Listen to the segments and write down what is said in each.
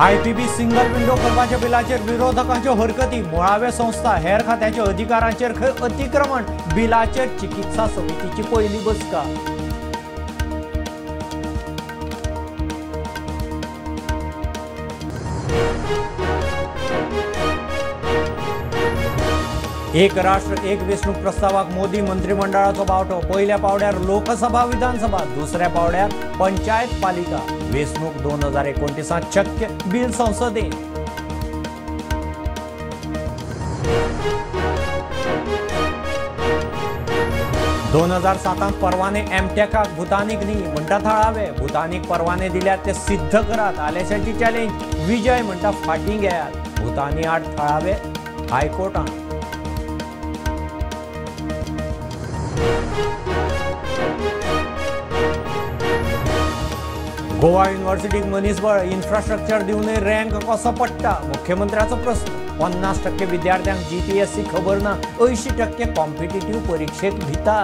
IPB single window करपाच्या बिलाचेर विरोधकांच्यो हरकती. मुळाव्यो संस्था हेर खात्यांच्या अधिकारांचेर खंय अतिक्रमण. बिलाचेर चिकित्सा समितीची पयली बसका. एक राष्ट्र एक वेंचणूक प्रस्तावाक मोदी मंत्रिमंडळाचो बावटो. पयल्या पावड्यार लोकसभा विधानसभा, दुसऱ्या पावड्यार पंचायत पालिका. वेंचणूक 2029 शक्य. बिल संसदेत. 2007 परवाने एमटेकाक भूतानीक न्ही म्हणटा थळावे. भूतानीक परवाने दिल्यात ते सिद्ध करात. आलेशाची चॅलेंज. विजय म्हणटा फाटीं घेयात. भूतानी आड थळावे हायकोर्टांत. गोवा युनिव्हर्सिटीक मनीसबळ इन्फ्रास्ट्रक्चर दिवनय रँक कसो पडटा? मुख्यमंत्र्याचो प्रस्न. 50% विद्यार्थ्यांक जीपीएससी खबर ना. 80% कॉम्पिटिटिव्ह परिक्षेक भिता.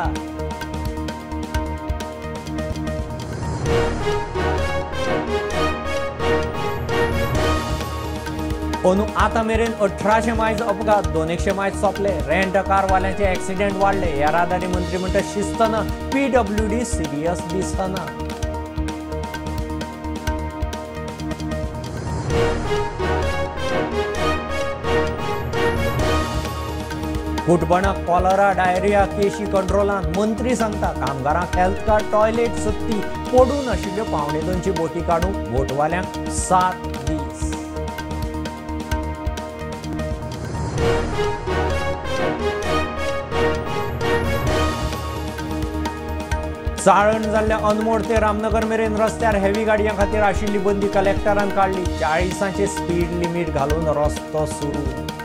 अंदू आतां मेरेन 1800 मायज अपघात, 200 मायज सोंपले. रेंट कारवाल्यांचे एक्सिडेंट वाडले. येरादारी मंत्री म्हणटा शिस्त ना. पीडब्ल्यूडी सिरियस दिसना. कुटबणाक कॉलरा डायरिया केशी कंट्रोलांत. मंत्री सांगता कामगारांक हेल्थ कार्ड, टॉयलेट सक्ती. पडून आशिल्ल्यो 1.75 बोटी काडूंक बोटवाल्यांक 7 दीस. चाळण जाल्ल्या अनमोड ते रामनगर मेरेन रस्त्यार हेवी गाडयां खातीर आशिल्ली बंदी कलेक्टरान काडली. 40 स्पीड लिमीट घालून रस्तो सुरू.